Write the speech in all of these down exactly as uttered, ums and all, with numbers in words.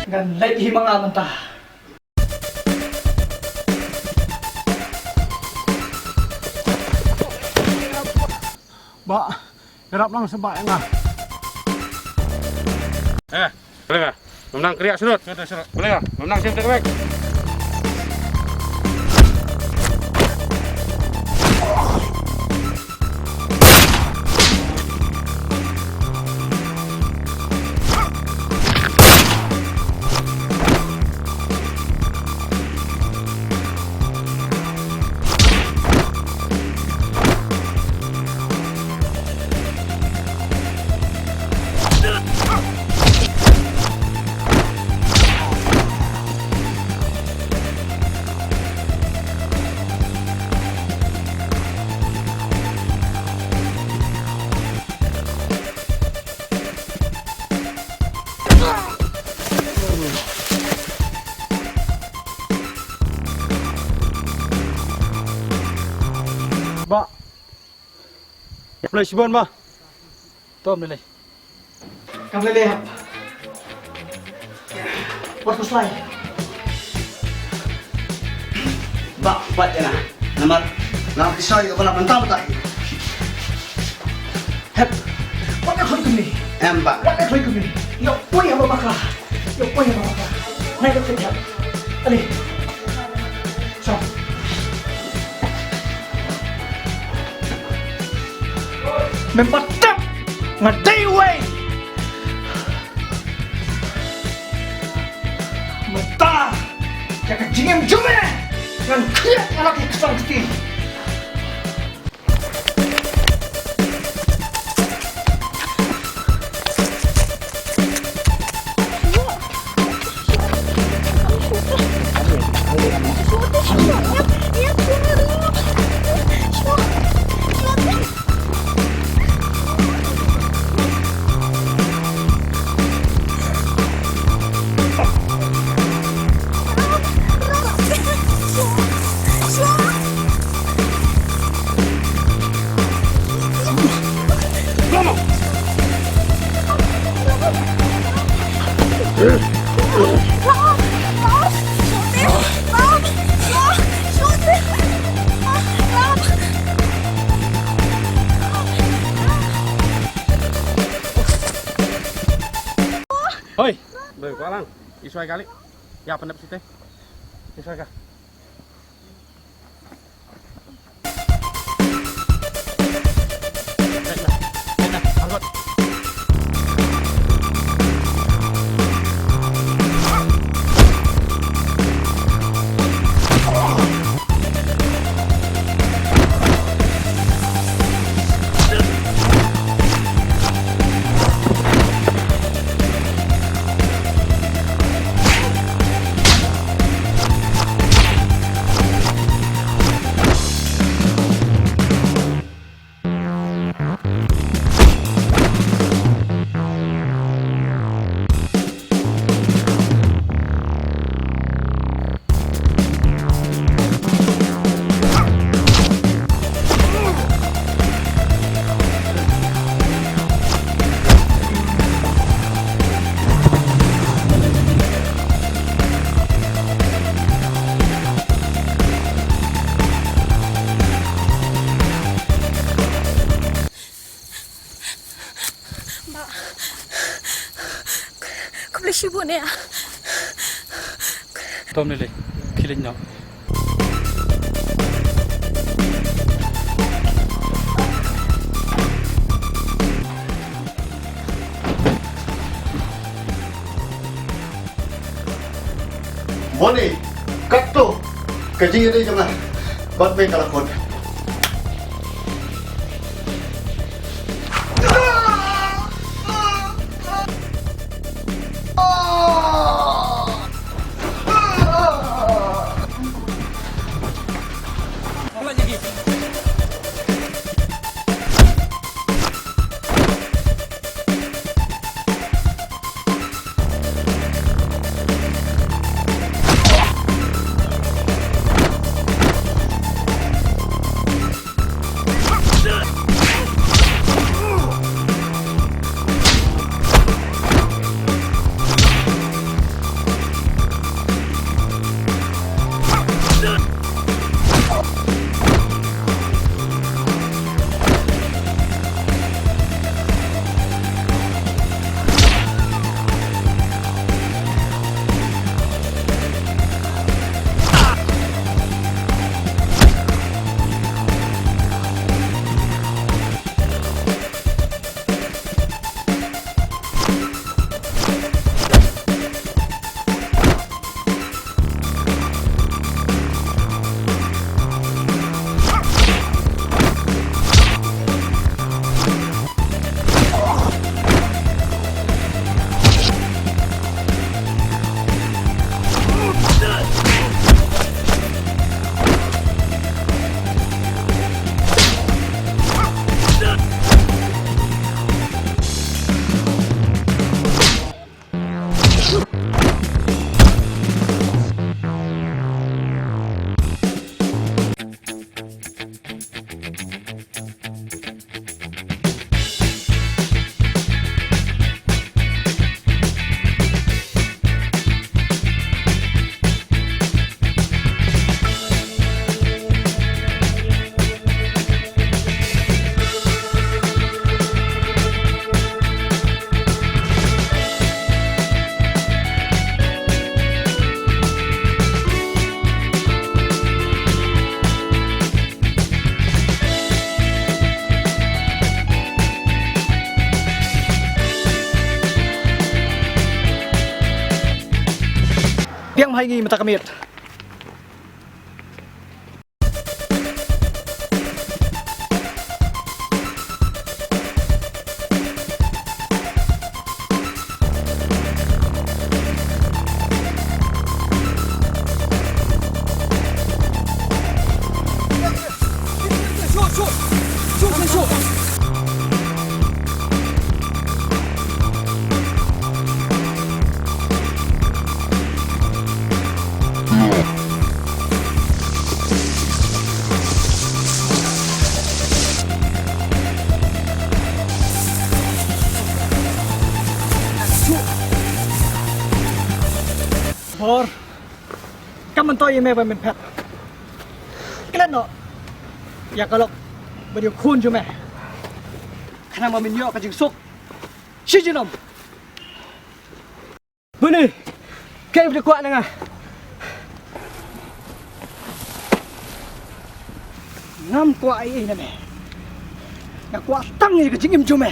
Ngan leit hi ma nga mynta. Bah, ïarap lang sa bah ïa nga. Eh, boleh nggak? Memang kriak surut. Surut, surut. Boleh nggak? Memang sim terbaik. Bah. Khublei shibun bah. To, ym lei lei. Kam lei lei hep. Wat khuslai. Bah, wat ïa nga. Namar nga khuslai ïa ka ba la mynta mynta hi. Hep. Wat ïa khlaiñ kumne. Em bah. Wat ïa khlaiñ kumne. Ïa poi ha ba bakla. Ïa poi ha ba bakla. Nai ka khlaiñ hep. Ale. Shong. Mem pat tep nga dei uwei. Mynta ïa ka jingim jong me ngan khlieh ïa la ki ksang kti. Hoi, doi kwah lang. Isoi kali. Ïa pyndep site. Isoi ka. Ba. Khublei shibun ïa. Tom ni le, khie leit noh. Moni, katto ka jingïadei jong nga bad me ka la kut. Biang bha ïa ngi mynta ka miet. Bor, kam myntoi ïa me ba men phet. Klet noh ïa ka lok ba dei khun jong me. Khnang ba men ïoh ka jingsuk shi junom. Buni, kaei ba phi kwah na nga? Ngam kwah ei ei na me. Nga kwah tang ïa ka jingim jong me.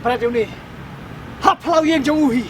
Para jong ni, hap phlaw ïing jong u hi.